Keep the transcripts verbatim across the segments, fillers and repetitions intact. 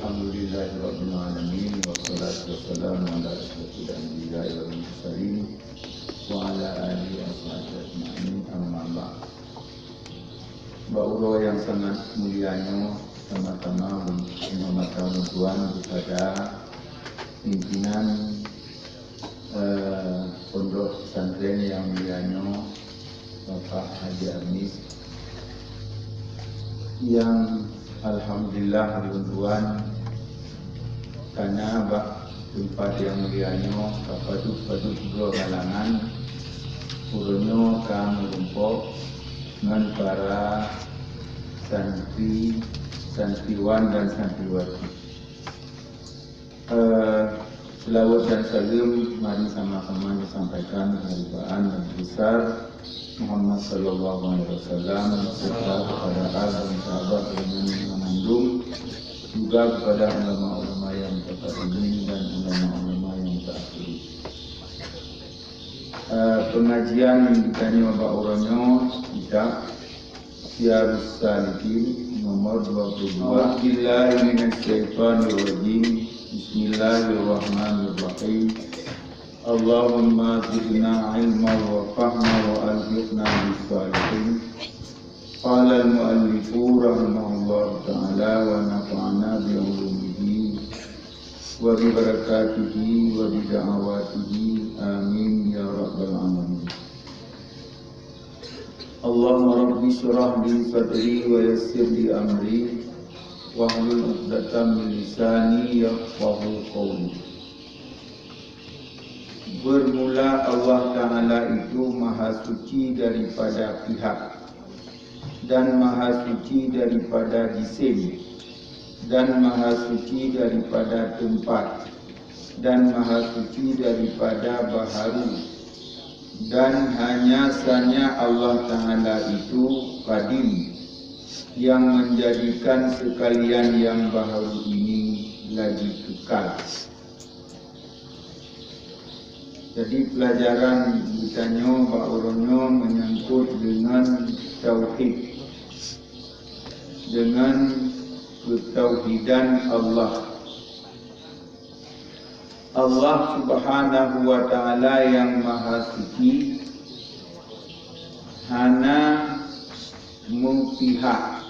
Alhamdulillahirabbil alamin, wassalatu wassalamu ala asyrafil anbiya'i wal mursalin, wa ala alihi wa sahbihi ajma'in, amma ba'd. Bak uroe nyang sangat mulia nyoe, sama-sama meuhoreumat lôn tuan kepada pimpinan eh, pondok pesantren nyang mulia nyoe, Bapak Haji Armis, nyang alhamdulillah lôn tuan kana bak teumpat nyang mulia nyoe ka padub-padub droe halangan, uroe nyoe ka meurumpok ngon para santri, santriwan dan santriwati. Eh, seulaweuet dan saleuem mari sama-sama disampaikan keuharibaan Nabi besar Muhammad sallallahu alaihi wasallam, serta kepada al dan sahabat dengan mengandung, juga kepada ulama-ulama yang terkadimi dan ulama-ulama yang terakhir. Eh, pengajian yang ditanya bak uroe nyoe, kita Riyadhus Shalihin nomor dua puluh dua. A'udzubillahi minasyaitonirrajim. Bismillahirrahmanirrahim. Allahumma zidna ilman wa fahma wa alhiqna bis shalihin. Qala al-mu'allifu rahimahullahu ta'ala wa nafa'ana bi ulumihi wa bi barakatihi wa bi da'awatihi. Amin ya rabbal alamin. Allahumma rabbi syrah li sadri wa yassir li amri wahlul 'uqdatam min lisani yafqahu qawli. Bermula Allah Ta'ala itu maha suci daripada pihak, dan maha suci daripada jisim, dan maha suci daripada teumpat, dan maha suci daripada baharu. Dan hanya sanya Allah Ta'ala itu qadim, yang menjadikan sekalian yang baharu ini lagi kekal. Jadi, pelajaran geutanyoe bak uroe nyoe menyangkut dengan tauhid, dengan ketauhidan Allah. Allah Subhanahu wa Ta'ala yang Maha Suci hana meupihak.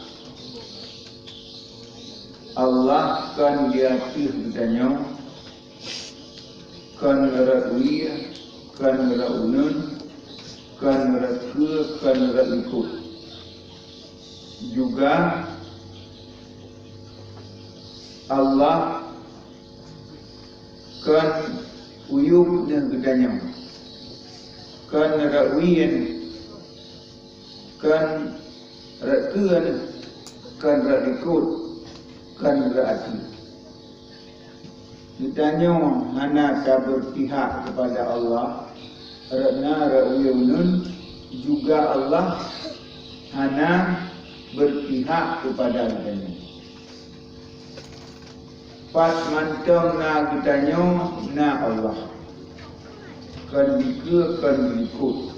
Allah kon di ateueh geutanyoe, kon rot wie, kon rot uneun, kon rot keue, kon rot likot. Juga Allah kon uyueb neuh geutanyoe, kon rot wie, kon rot keue neuh, kon rot likot, kon rot ateueh. Geutanyoe hana tabeupihak keupada Allah, rot na rot wie uneun, juga Allah hana beupihak keupada geutanyoe. Pat mantong na geutanyoe, na Allah. Kon dikeue, kon dilikot,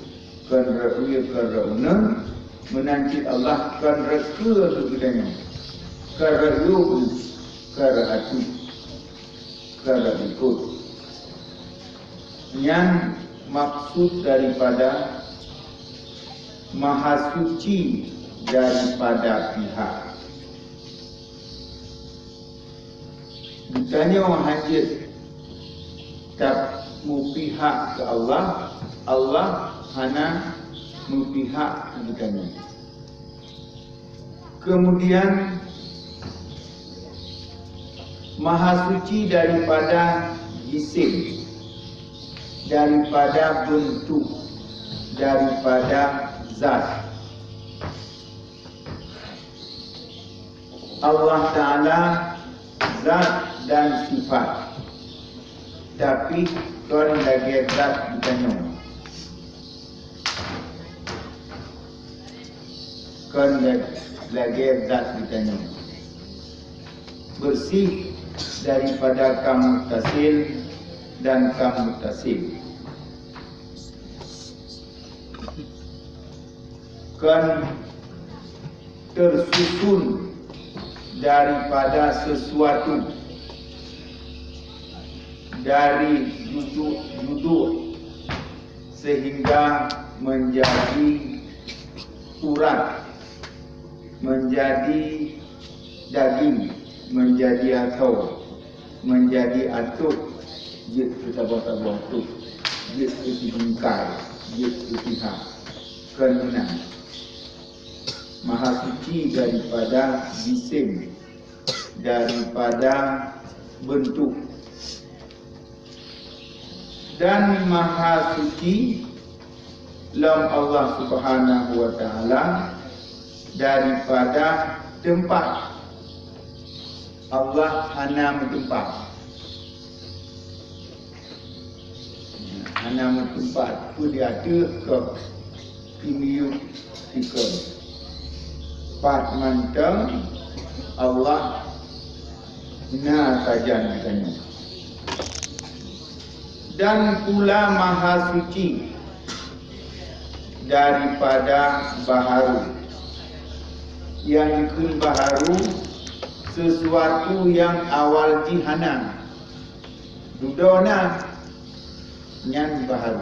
kon rot wie, kon rot uneun, meunan cit Allah kon rot keue keu geutanyoe, kon rot yub, kon rot ateueh, kon rot likot. Nyan maksud daripada Maha Suci daripada pihak. Geutanyoe hana jeuet tameupihak keu Allah, Allah hana meupihak keu geutanyoe. Kemudian, Maha Suci daripada jisim, daripada beuntuk, daripada zat. Allah Ta'ala zat dan sifat, tapi kon lagée zat geutanyoe. Kon la-, lagée zat geutanyoe. Beureuséh daripada kam muttasil dan kam muttasil. Kon teususun daripada sesuatu, dari duduk-duduk, sehingga menjadi urat, menjadi daging, menjadi atô, menjadi atôh, jeuet keu saboh-saboh atôh, jeuet keu sibingkai, jeuet keu pihak, keunan. Maha suci daripada jisim, daripada beuntuk, dan maha suci lom Allah Subhanahu wa Ta'ala daripada teumpat. Allah hana meuteumpat. Hana meuteumpat, peue di ateueh kok, di miyueb sikon. Pat mantong Allah na sajan geutanyoe. Dan pula maha suci daripada baharu. Nyang dikheun baharu, sesuatu nyang awal jih hana. Dudoe na, nyan baharu.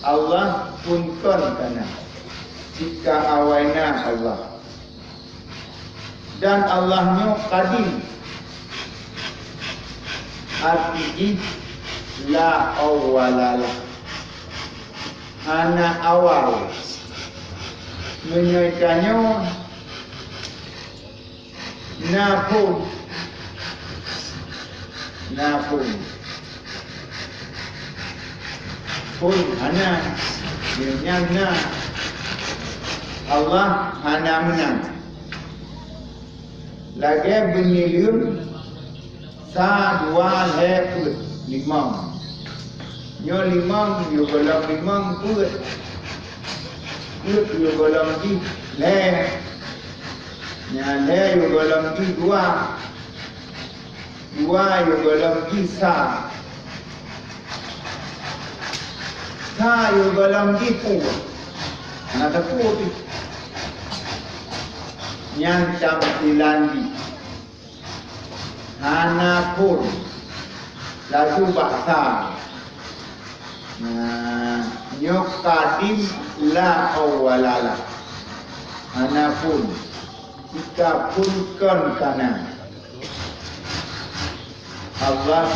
Allah phon kon ka na, cit ka awai na Allah. Dan Allah nyoe kadim, arti jih la awwala lah, hana awal. Meunyoe tanyoe na phon, na phon, phon hana, nyan na. Allah hana meunang. Lagée beunileueng, sa, dua, lhée, peuet, limong. Nyoe limong, yôh gohlom limong, peuet. Peuet yôh gohlom jih lhée. Nyan lhée yôh gohlom jih dua. Dua yôh gohlom jih sa. Sa yôh gohlom jih peuet. Hana teupeu pih. Nyan tamsilan jih. Hana phon. Laju bak sa. Nah, nyoe kadim la awwala lah. Hana phon. Cit ka phon kon ka na. Allah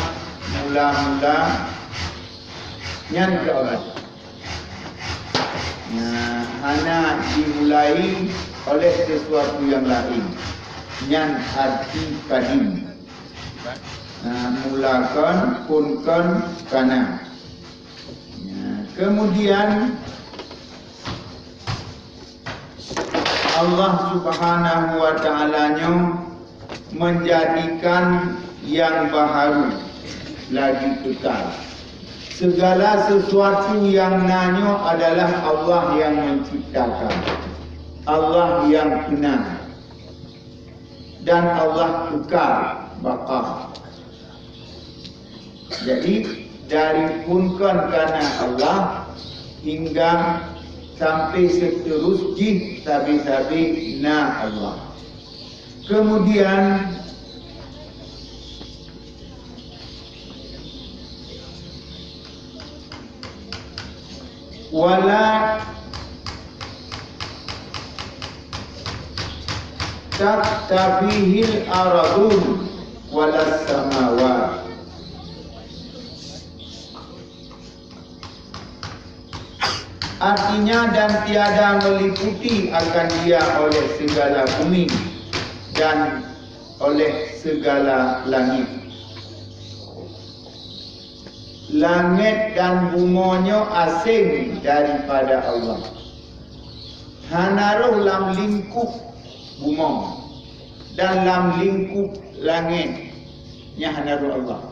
mula-mula, nyan keuh Allah. Nah, hana dimulai oleh sesuatu nyang laén. Nyan arti kadim. Nah, mula kon, phon kon, ka na. Nah, kemudian Allah Subhanahu wa Ta'ala nyoe menjadikan nyang baharu lagi kekal. Segala sesuatu nyang na nyoe adalah Allah nyang menciptakan, Allah nyang peuna, dan Allah kekal, baqa. Jadi, dari phon kon ka na Allah hingga sampai seterus jih sabe-sabe na Allah. Kemudian, wala taktabihil aradun walas samawat. Artinya, dan tiada meliputi akan Dia oleh segala bumi dan oleh segala langit. Langét dan bumoe nyoe aséng daripada Allah. Hana rôh lam lingkup bumoe dan lam lingkup langét, nyan hana rôh Allah.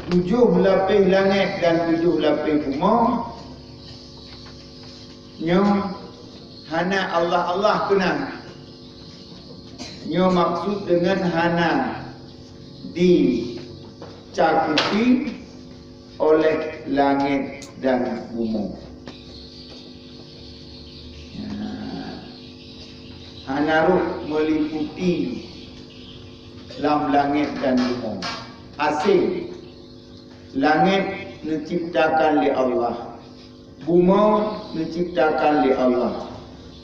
Tujoh lapéh langét dan tujoh lapéh bumoe nyoe hana Allah-Allah keunan. Nyoe maksud deungon hana dicakupi oleh langét dan bumoe. Nah, Hana rhot meuliputi lam langét dan bumoe. Aséng. Langét neuciptakan lé Allah. Bumoe neuciptakan lé Allah.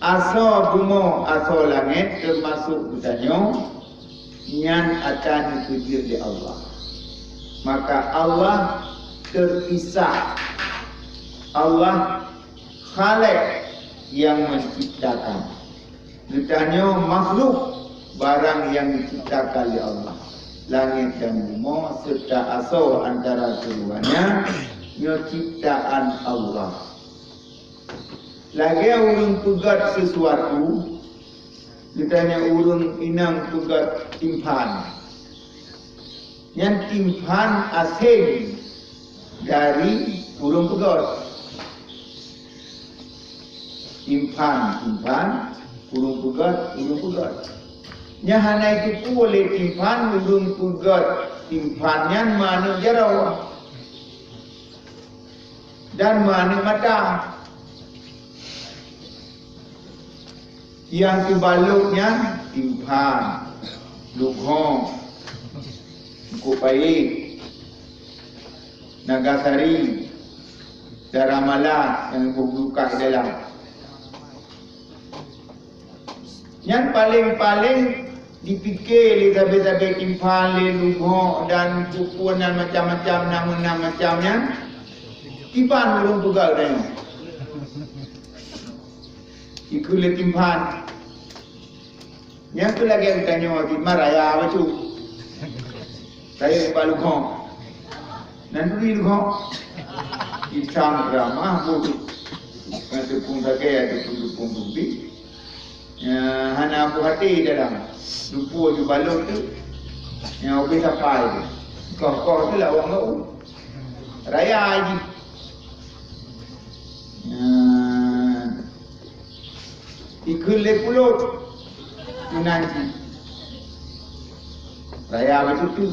Asoe bumoe, asoe langét, teumasok geutanyoe, nyan ata neupeujeuet lé Allah. Maka Allah teupisah. Allah Khaliq, nyang menciptakan. Geutanyoe makhluk, barang nyang diciptakan lé Allah. Langét dan bumoe serta asoe antara keduanya nyoe ciptaan Allah. Lagée ureuëng peugét sesuatu, geutanyoe ureuëng inong peugét timphan. Nyan timphan aséng dari ureuëng peugét. Timphan, timphan, ureuëng peugét, ureuëng peugét. Nyan hana jiteupeue lé timphan, ureuëng peugét timphan nyan manok jaroe dan manok mata. Nyang teubalot nyan timphan, lughong, eungkôt payet, nagasari, daramala nyang geubuka di dalam. Nyan paleng-paleng dipike lé sabe-sabe timphan, lé lughong dan peue-peue nan macam-macam, na meunan macam nyan, kiban ureuëng peugét tanyoe. Ikheun lé timphan. Nyang keu lagée geutanyoe di ma raya bacut. Raya bak lughong. Nan turi lughong. Itam ramah bu. Ngon teupeung sagai, teupeung-teupeung teubi. Ya, hana puih até dalam. Lumpur ju balot tu. Nyang ubé sapai tu. Koh-koh tu lah awak ngau. Raya jih. Nyan. Ikheun lé pulot meunan cit. Raya bacut tu.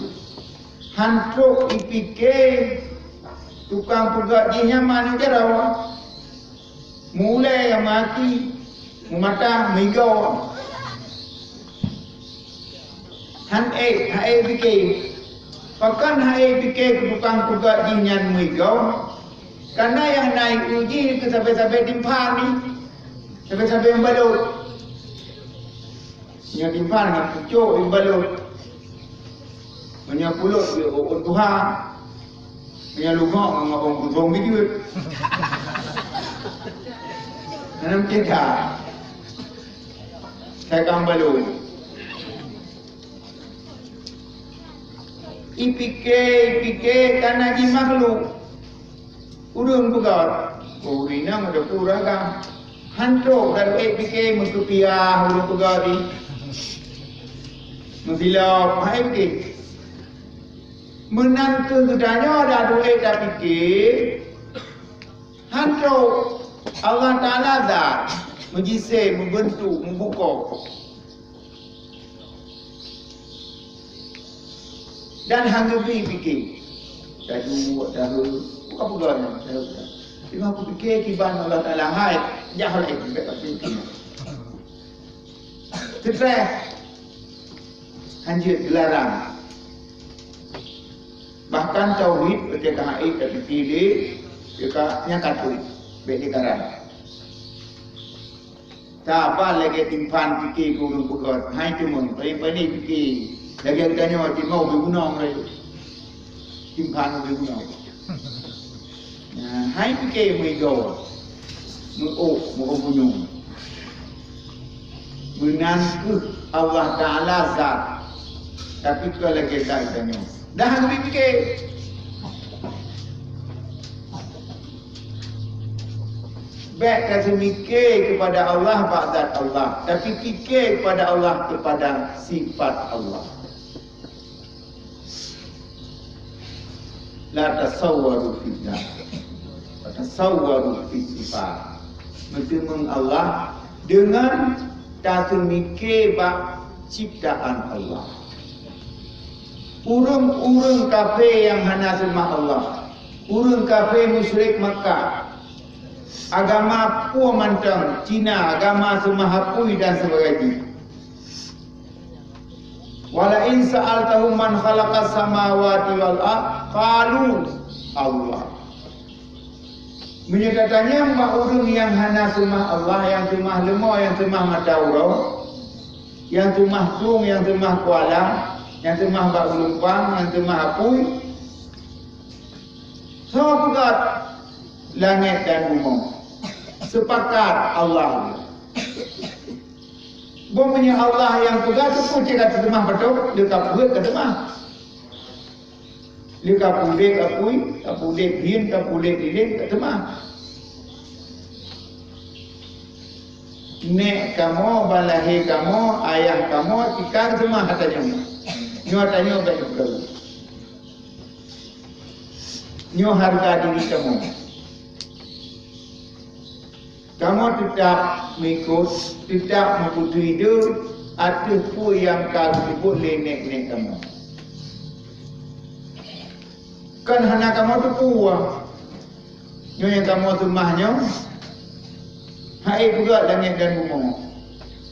Han trok ipike tukang peugét jih nyan manok jaroe. Mulai maki, meumata, meuigoe. Han ék, han ék pike. Pakon han ék pike keu tukang peugét jih nyan meuigoe? Kareuna nyang na ié jih keu sabe-sabe timphan nyan, sabe-sabe nyang balot. Nyoe timphan ngon pucôk jih balot. Meunyoe pulot jih ôn tuha. Meunyoe lughong ngon ôn gudong bijeuet. Hana meucebta. Sai kang balot. Ipike, ipike, kareuna jih makhluk. Ureuëng peugét, oh, ureuëng inong ada pura agam. Han trok dan ék pike meukeupiah ureuëng peugét jih. Meusilop, han ék pike. Meunan kheueh geutanyoe dak duek tapike, han trok Allah Taala zat meujisé, meubeuntuk, meubukok. Dan han geubri pike. Taduek, tahe, bukan peugah nyan, tahe, tahe. Teuma kupike kiban Allah Taala hai, jak holeh, bèk pike. Teutreh. Han jeuet geularang. Bahkan tauhid, watèe ka hait tapike lé, teuka nyang ka teuh, bèk dikarang. Saban lagèe timphan pike keu ureueng peugöt, hai teuma, paléng-paléng pike lagèe geutanyoe, timphan ubé gunong lagèe. Timphan ubé gunong. Nah, hai pike meuigoe, meu-ôk, meu-ôk bunyong. Meunan keuh Allah Taala zat, tapi kon lagèe zat geutanyoe. Dah geupike. Bèk taseumike keupada Allah bak zat Allah, tapi pike keupada Allah keupada sifat Allah. La tasawwaru fi dzat, wa tasawwaru fi sifat. Meuteumeung Allah deungon taseumike bak ciptaan Allah. Ureueng-ureueng kafé nyang hana seumah Allah, ureueng kafé musyrik Makkah, Agama peue mantong, Cina, agama seumah apui dan sebagainya. "Wala in sa'altahum man khalaqas samawati wal ard, qalu Allah." Meunyoe tatanyong bak ureuëng nyang hana seumah Allah, nyang seumah leumo, nyang seumah mata uroe, nyang seumah plueng, nyang seumah kuala, nyang seumah bak lumpang, nyang seumah apui, soe peugah langét dan bumoe? Sepakat Allah. Boh meunyoe Allah nyang peugah, teupeu cit ka teuseumah beutôi, lé ka peuet ka seumah. Lé ka peuet apui, ka peuet hieng, ka peuet lilén, ka seumah. Nék kamoe, ban lahé kamoe, ayah kamoe, tika seumah ata nyoe. Nyoe ata nyoe bèk peugah. Nyoe hareuga diri kamoe. Kamoe teutab meuikot, teutab meubeutôi deuh ateueh peue nyang ka geupeubuet lé nék-nék kamoe. Kan hana kamoe teupeue. Nyoe nyang kamoe seumah nyoe, hai peugah langét dan bumoe.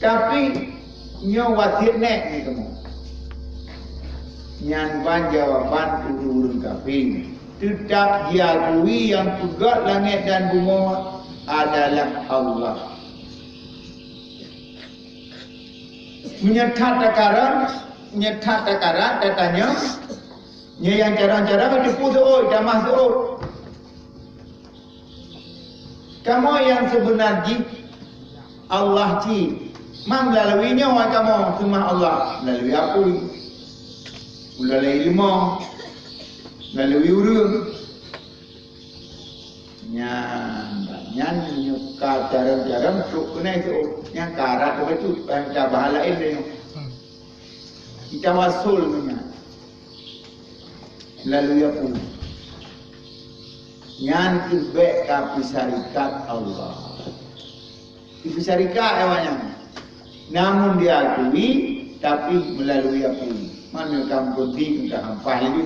Tapi nyoe wasiet nék nyoe kamoe. Nyan ban jawaban ureuëng-ureuëng kafé. Teutab jiakui nyang peugah langét dan bumoe adalah Allah. Meunyoe that takaran, meunyoe that takaran, tatanyong, nyoe nyang carông-carông, teupeu seuôt, tamah seuôt. Kamoe nyang seubeuna jih Allah cit. Man meulalu nyoe kamoe seumah Allah, meulalu apui, meulalu leumo, meulalu ureuëng. Nyan, nyan meunyoe ka carông-carông trok keunoe seuôt, nyan ka rab teuh bacut, ban ka bahasa laén nyoe. Tawasul nyan. Lalu ya pun. Nyan keuh bèk ka peusyarikat Allah. Dipeusyarikat awaknyan. Namun diakui, tapi melalui apui. Mana kampung di ka hampai lagi.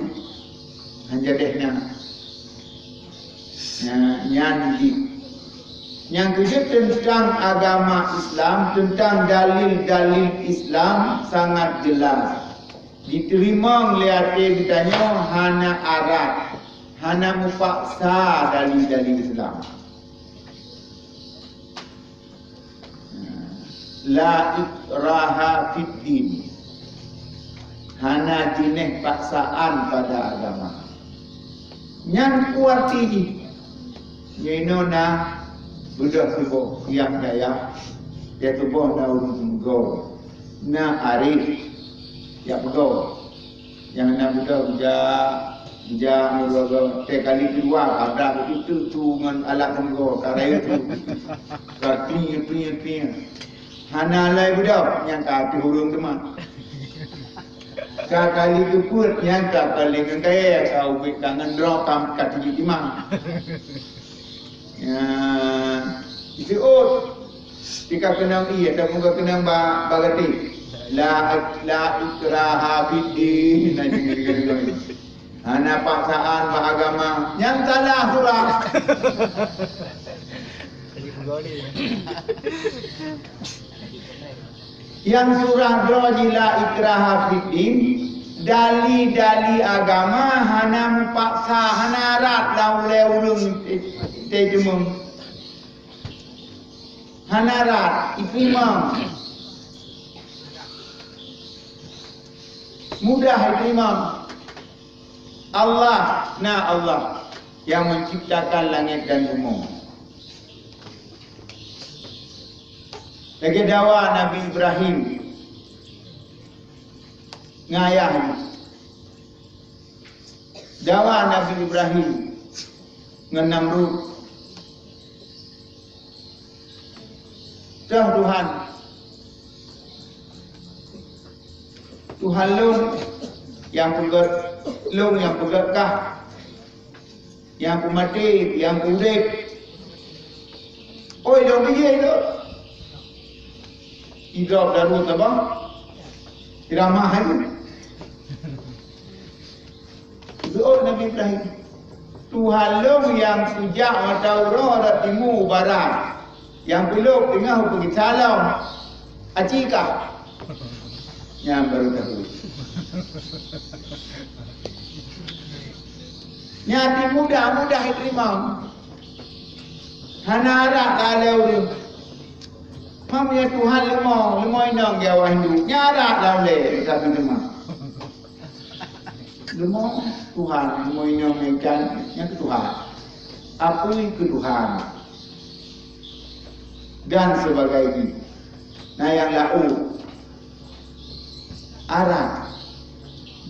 Hanya deh na. Nya, nyan jih. Nyang keujeuet teuntang agama Islam, teuntang dalil-dalil Islam sangat jelas. Jiteurimong lé até geutanyoe hana arat, hana meupaksa dalil-dalil Islam. La ikraha fid din. Hana jinéh paksaan pada agama. Nyan kuat jih. Nyoe na beudôh tuboh nyang dayah, ya tuboh na ureuëng teumeugoe, na arif, ya peugoe. Nyang na beudôh jak, jak meurogong, teuh kali keudua, kada beuteuteuk tu ngon alat teumeugoe, ka rayeuk tu. Ka tunyeu, tunyeu, tunyeu. Hana lé beudôh, nyang ka ateueh ureuëng teuma. Ka kali keupeuet, nyang ka paléng ngon kayèe, ka ubit ka ngon droe, ka, ka teubiet timang. Ya, seuôt. Tika keunong ié, ataupun ka keunong ba, ba gaté. La, la ikraha fid din. Nah, jadi keunong. Hana paksaan ba agama. Nyang salah surah. Nyang surah droe jih la ikraha fid din, dali-dali agama hana meupaksa, hana rab lam ulèe ureuëng teujeumeueng. Hana rab, iteurimong. Mudah iteurimong. Allah, na Allah nyang menciptakan langét dan bumoe. Lagèe dawa Nabi Ibrahim ngon ayah jih. Dawa Nabi Ibrahim ngon Namrud. Toh Tuhan, Tuhan lôn nyang peugöt lôn, nyang peugöt kah, nyang peumaté, nyang peuudép. Oi, lôn bijéh lôn. Idrop daru tabang, iramah hai. Seuôt Nabi Ibrahim. Tuhan lôn nyang kujak mata uroe rot timu u barat, nyang kulôb teungoh peugisa lom, aci kah? Nyan baru tahu. Nyan mudah-mudah iteurimong. Hana rab lé ureueng. Mam ya Tuhan leumo, leumo inong ya wahyu. Nyan rab lé tapi teuma. Leumo Tuhan, leumo inong ikan, nyan keu Tuhan. Apui keu Tuhan. Dan sebagainya. Nah, nyang laôt. Arab.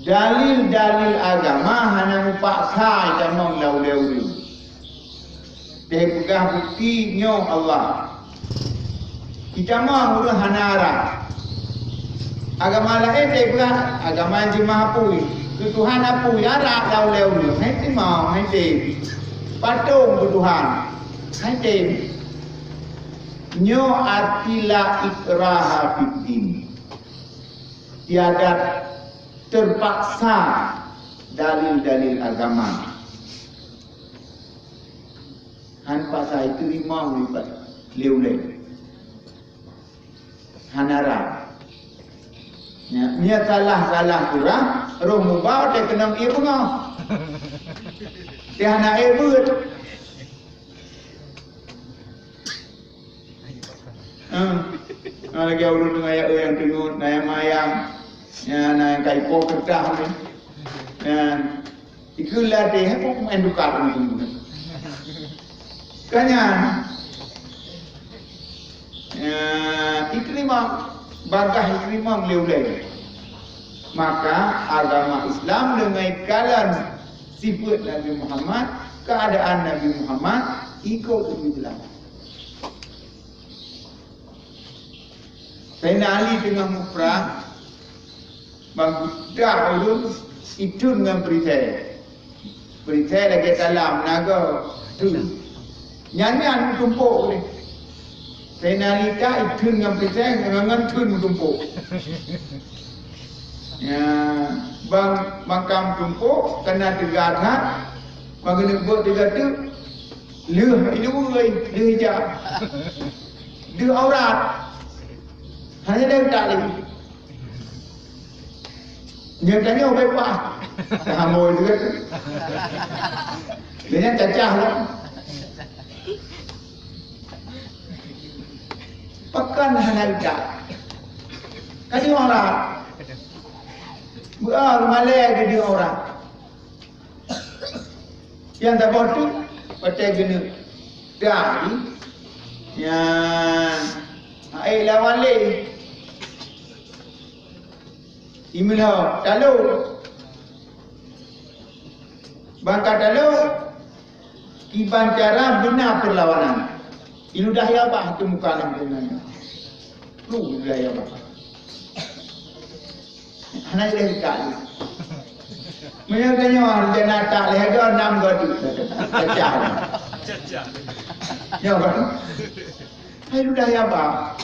Dalil-dalil agama hana mupaksa itamong lam ulée ureueng. Teupeugah bukti nyoe Allah. Itamong ureueng hana arab. Agama laén teupeugah agama jeumaah apui. Keu Tuhan apui arab lam ulée ureueng. Hai timong, hai tem. Patong keu Tuhan. Hai tem. Nyoe arti la ikraha fid din. Tiada terpaksa dalil-dalil agama. Han paksa iteurimong lé ulée. Hana rab. Nyan, nyan salah-salah surah, roh mubah teukeunong ié beungoh. Teuhana ié beuet. Hmm. Nah, lagée ureueng deungon ya nyang teungeut, na nyang mayang. Ya, na nyang ka ipo keureudah ni. Ya. Ikeu ladeh, hai pun main dukat ni. Kan nyan. Ya, iteurimong, bagah iteurimong lé ulée. Maka agama Islam deungon kalon sifeuet Nabi Muhammad, keuadaan Nabi Muhammad, ikot Islam. Saidina Ali teungoh muprang, bang geudah ureueng iteun ngon peurintah. Peurintah lagée talam naga teun. Nyan-nyan meutumpok lé. Saidina Ali ka iteun ngon peurintah ngon, ngon teun meutumpok. Ya, bang makam tumpok kana teuga that, bang keuneuk beuet teuga teuk, lheueh ileue, lheueh ija. Deuh aurat. Hana deuh tak lé. Nyoe tanyoe beuet paih. Tahamoi lé. Lé nyan cacah lah. Pakon hana leudak? Ka deuh aurat. Beuah malée geudeuh aurat. Nyang saboh teuk, watée geuneuk dai, nyan, hai lawan lé. Imeulhö, talo. Bangka talo, kiban cara beuna peurlawanan. Iludah ya bah teumuka lam deungon. Lu iludah ya bah. Hana ilée ka. Meunyoe tanyoe rencana tak lé harga enam gadu. Pecah. Nyoe kan? Hai ludah ya bah.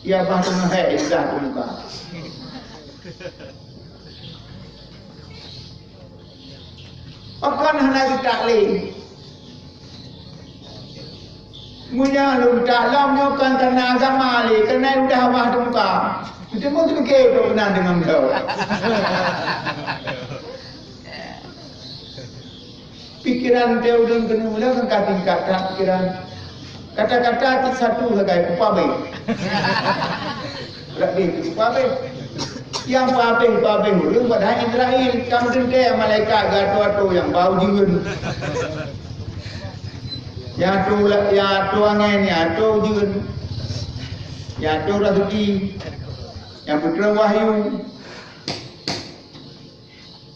Ya bah teungoh hai ludah teumuka. Pakon hana geutak lé? Meunyoe lôn tak lom nyoe kon kana agama lé, kana udah bah teumuka. Meuteumé teumeuke keu meunan deungon lôn. Pikiran teuh ureueng keuneuk meuleueh kan ka tingkat that pikiran. Kata-kata cit satu sagai, peupabe. Brat deh, peupabe. Nyang pabe-pabe ureueng padahai Israel, ka meuteuntée malaikat geuatô-atô nyang ba ujeuen. Nyang atô la-, nyang atô angén, nyang atô ujeuen. Nyang atô raseuki. Nyang peutrön wahyu.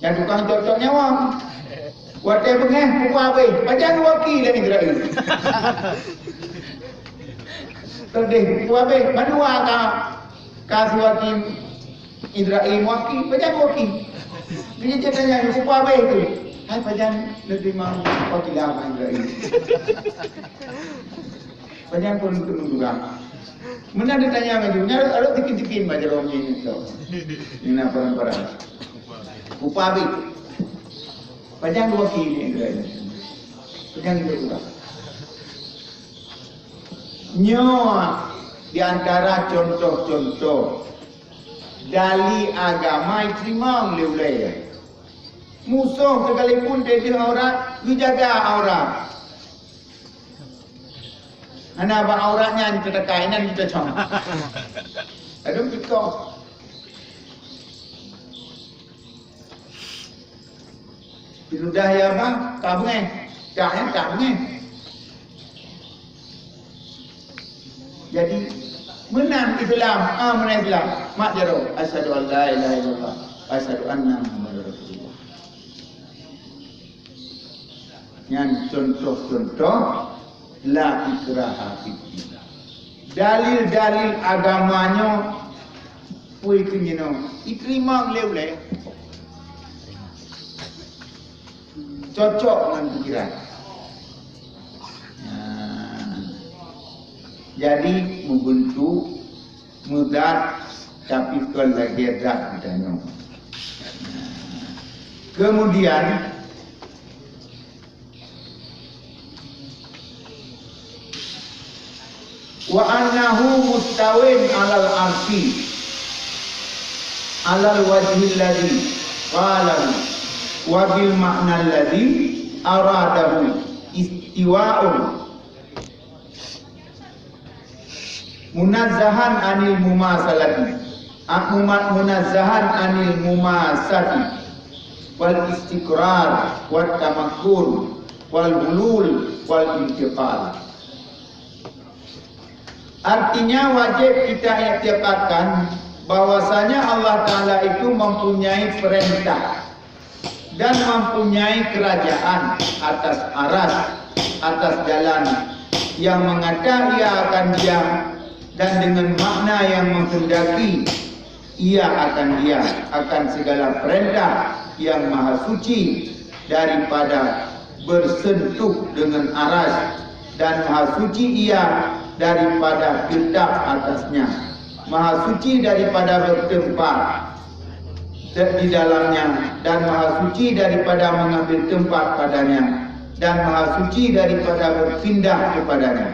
Nyang tukang cok-cok nyawöng. Watée beungéh, peupabe, pajan waki lé Israel. Teudeh, peupabe, mandua ka, ka siwaki Israel waki, pajan waki. Jadi, ceritanya, peupabe tu. Hai, pajan, leutimang waki lama Israel. Pajan pun keunong juga. Meunan ditanya laju, nyan rot tikin-tikin bak jaroe nyan tu. Nyan peurang-peurang. Upa abéh. Pajan dua kili nyan. Nyang itu udah. Nyoe di antara contoh-contoh dali agama teurimong lé ulée. Musoh sekalipun teuh aurat, geujaga aurat. Hana bak aurat nyan teutekai, nyan teucong. Aduh, pikoh. Diludah ya bah, tak bengeh. Tak, ya, tak bengeh. Jadi, meunan Islam, ah, meunan Islam. Mak jaroe, asyhadu an la ilaha illallah, asyhadu anna Muhammadar Rasulullah. Nyan contoh-contoh la ikraha fid din. Dalil-dalil agama nyoe peue keuh jinoe? Diterima lé ulée. Cocok ngon pikiran. Nah, jadi meubeuntuk meudat, tapi kon lagée dat geutanyoe. Kemudian, wa annahu mustawin alal arsy alal wajhil ladzi qalahu wa bil ma'nal ladzi aradahu istiwa'un munazzahan anil mumasalati, a, muma-, munazzahan anil mumasati, wal istiqrar, wat tamakkun, wal hulul, wal intiqal. Artinya, wajib kita iktikadkan bahwasanya Allah Ta'ala itu mempunyai perintah dan mempunyai kerajaan atas aras, atas jalan yang mengata Ia akan diam, dan dengan makna yang menghendaki Ia akan diam, akan segala perintah yang maha suci daripada bersentuh dengan aras, dan maha suci Ia daripada tetap atasnya, maha suci daripada bertempat di dalamnya, dan maha suci daripada mengambil tempat padanya, dan maha suci daripada berpindah kepadanya.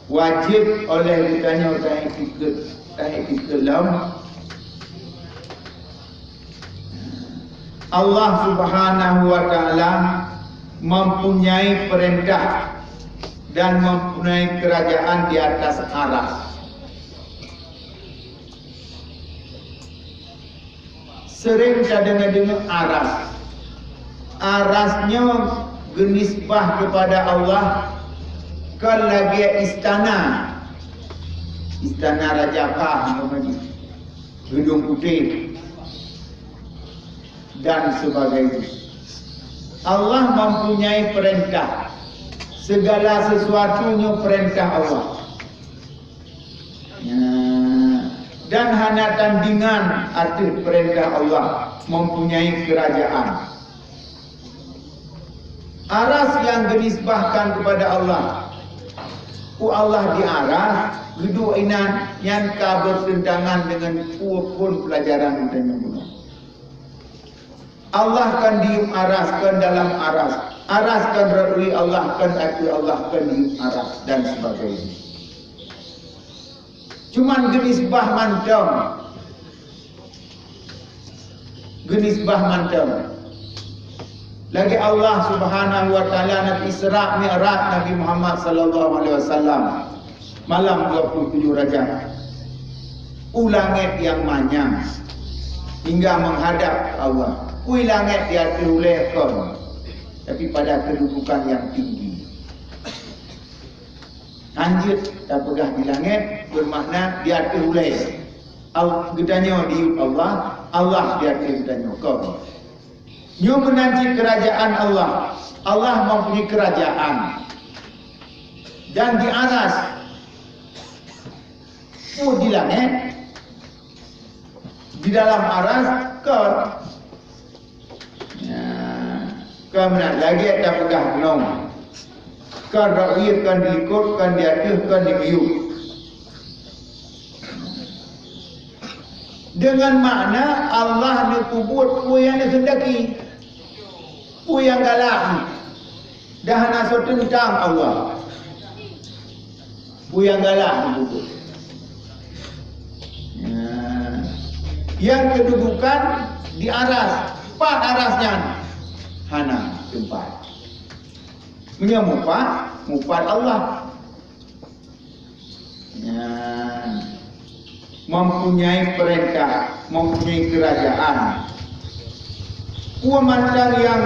Wajib oleh geutanyoe taiktikad, taiktikad lom Allah Subhanahu wa Ta'ala mempunyai perintah dan mempunyai kerajaan di atas aras. Sering tadeungoe-deungoe aras. Aras nyoe geunisbah kepada Allah kon lagée istana. Istana Raja Kah, umpama jih. Gedung Putih, dan sebagainya. Allah mempunyai perintah. Segala sesuatu nyoe perintah Allah. Ya. Dan hana tandingan ateueh perintah Allah, mempunyai kerajaan. Aras nyang geunisbahkan kepada Allah. Peue Allah di aras, geuduek inan, nyan ka bertentangan dengan peue phon pelajaran geutanyoe bunoe. Allah kon diyueb aras, kon dalam aras. Aras kon rot wie Allah, kon ateueh Allah, kon diyueb aras, dan sebagainya. Cuman geunisbah mantong. Geunisbah mantong. Lagée Allah Subhanahu wa Ta'ala na Isra Mi'raj Nabi Muhammad sallallahu alaihi wasallam malam dua puluh tujuh Rajab. U langét nyang manyang hingga menghadap ke Allah. Ui langét di ateueh ulée kon, tapi pada kedudukan yang tinggi. Hanjeuet tapeugah di langét, bermakna di ateueh ulée. Al-, geutanyoe diyueb Allah, Allah di ateueh geutanyoe. Kon. Nyoe meunan cit kerajaan Allah. Allah mempunyai kerajaan. Dan di aras, pun di langét, di dalam aras, kon. Ya, kon meunan lagée tapeugah gunong. Kon rot wie, kon di likot, kon di ateueh, kon di miyueb. Dengan makna Allah neupeubuet peue nyang neukeundaki. Peue nyang galak, dah hana soe teuntang Allah. Peue nyang galak, ya. Nyang keududukan di aras, pat aras nyan hana teumpat. Meunyoe mupat, mupat Allah. Nyan, mempunyai peurintah, mempunyai keurajaan. Peue mantong nyang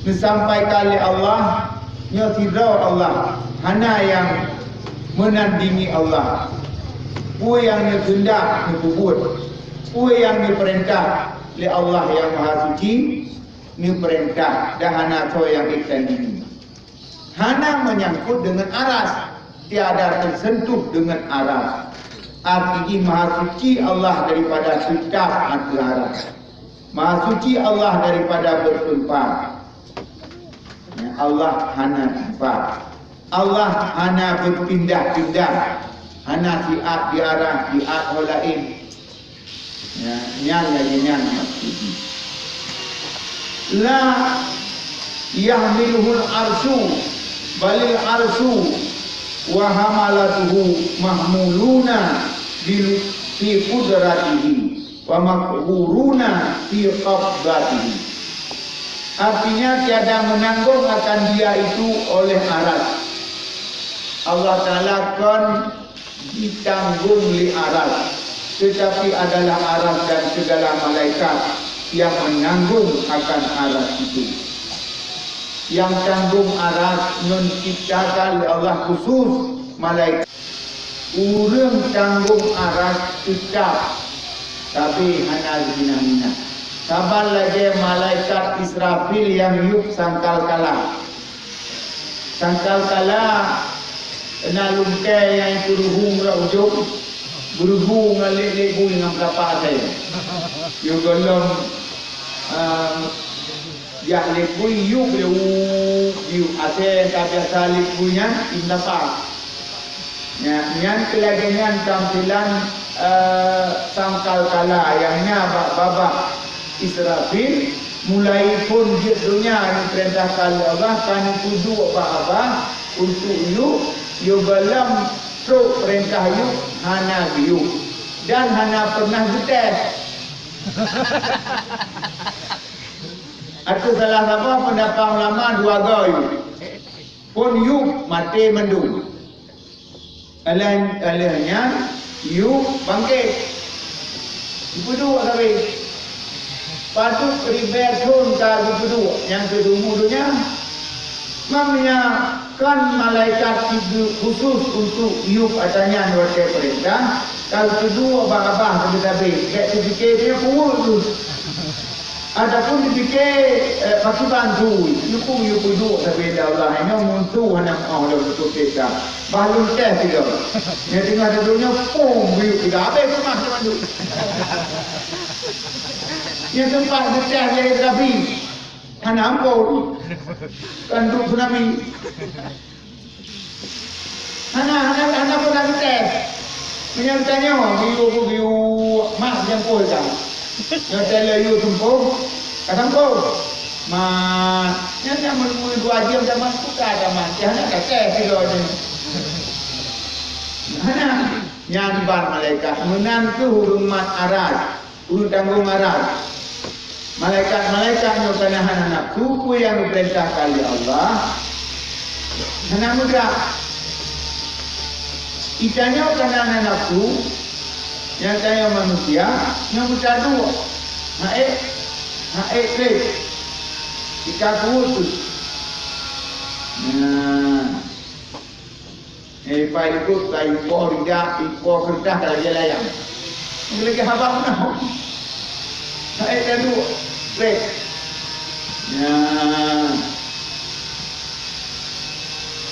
neusampaikan lé Allah, nyoe sidroe Allah, hana nyang meunandingi Allah. Peue nyang neukeundak neupeubuet, peue nyang neupeurintah lé Allah Nyang Mahasuci neupeurintah, dan hana soe nyang geutandingi. Hana menyangkut dengan aras, tiada tersentuh dengan aras. Arti jih Mahasuci Allah daripada seutap ateueh aras. Mahasuci Allah daripada bertempat. Ya, Allah hana tempat. Allah hana berpindah-pindah. Hana siat di aras, siat ho laén. Ya, nyan lagèe nyan maksud jih. La yahmiluhul arsyu, balil arsyu wa hamalatuhu mahmuluna bil, fi qudratihi wa maqhuruna fi qabdatihi. Artinya, tiada menanggung akan dia itu oleh aras. Allah Ta'ala kon ditanggong lé aras, tetapi adalah aras dan segala malaikat yang menanggung akan aras itu. Yang tanggong aras nyoe diciptakan lé Allah khusus malaikat. Ureuëng tanggong aras teutab, tapi hana geuminah-minah. Saban lagèe malaikat Israfil nyang yup sangkakala. Sangkakala na lungkée nyang teuruhu ngon ujong, beuruhu ngon lét-lét bui ngon peulapa asée. Yôh gohlom, ehm, jak lét bui yup lé, u, yup asée ka biasa lét bui nyan di peulapa. Nyan, nyan keu lagèe nyan tampilan, eh, sangkakala nyang na bak babah Israfil, mulai phon jeuet donya neupeurintahkan lé Allah ka neupeuduek bak babah untuk yup, yôh gohlom trok peurintah yup hana geuyup dan hana pernah geutés. Ateueh salah saboh peundapat ulama dua goe yup. Phon yup maté mandum. Alah, alah nyan, yup bangkét. Geupeuduek sabe. Padub ribée thon ka geupeuduek nyang keu teumeudonya. Mam nyan kan malaikat khusus untuk yup ata nyan watée peurintah, ka geupeuduek bak babah sabe-sabe, bék teupike dia peuet tu. Ataupun dipike, eh, pakriban su, yue peuduek sabe lé Allah, nyoe mun su hana meu'oh lom teupeue teuka. Bah lôn tes sigoe. Nyang teungoh dudoe nyoe, pum, buyuek sigoe, habéh seumah nyoe mandum. Nyang teumpat geutés lé Nabi, hana ampôn. Kan duek tsunami. Hana, hana, hana pernah geutés. Meunyoe geutanyoe, geuyue, geuyue, mak nyang poh ka. Nyoe teuh lheueh yue tumpôh, ka tumpôh. Mak, nyan, nyan meunyoe dua jeuem tamat, buka tamat. Nyan hana ka tés sidroe nyoe. Hana. Nyan ban malaikat. Meunan keuh ureuëng mat arat. Ureuëng tanggong arat. Malaikat-malaikat nyoe ka na hana nafsu, peue nyang geupeurintahkan lé Allah, hana meugerak. Geutanyoe ka na hana nafsu, nyang tanyoe manusia, nyoe meucaduek. Ha'ék, ha'ék trép. Tika kuweuh tu. Nah. Eh, pai likot, pai ipo rijak, ipo keureutah ka lagèe layang. Lagèe haba meunoe. Hai, dan duek. Baik. Ya.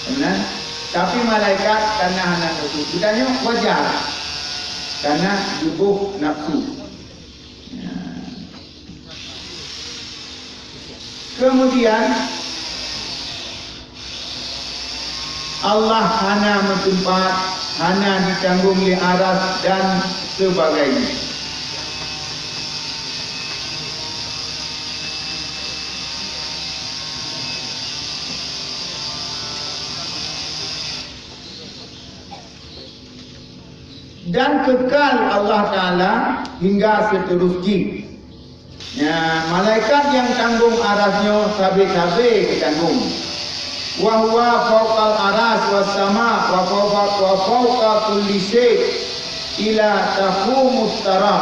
Benar? Tapi malaikat kana hana nafsu. Geutanyoe wajar. Kana tuboh nafsu. Ya. Kemudian, Allah hana meuteumpat, hana jitanggong lé aras dan sebagainya. Dan kekal Allah Ta'ala hingga seuteurus jih. Ya, malaikat nyang tanggong aras nyoe sabe-sabe geutanggong. Wa huwa fauqal aras was sama wa fauqa, wa fauqa kulli syai' ila taqumus sa'a.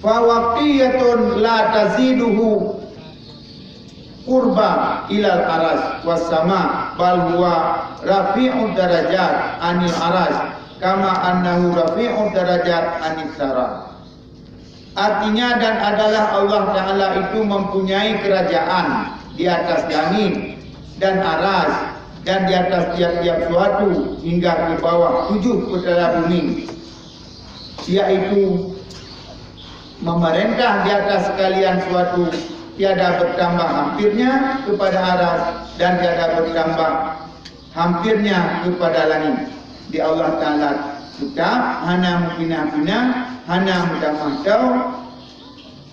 Fawaqiyatun la taziduhu qurba ilal aras was sama, bal huwa rafi'ud darajat anil aras, kama annahu rafi'ud darajat anis sara. Artinya, dan adalah Allah Ta'ala itu mempunyai kerajaan di atas langit dan aras dan di atas tiap-tiap suatu hingga ke bawah tujuh petala bumi, yaitu memerintah di atas sekalian suatu, tiada bertambah hampirnya kepada aras dan tiada bertambah hampirnya kepada langit. Di Allah Ta'ala tetap hana meupinah-pinah, hana meutamah tho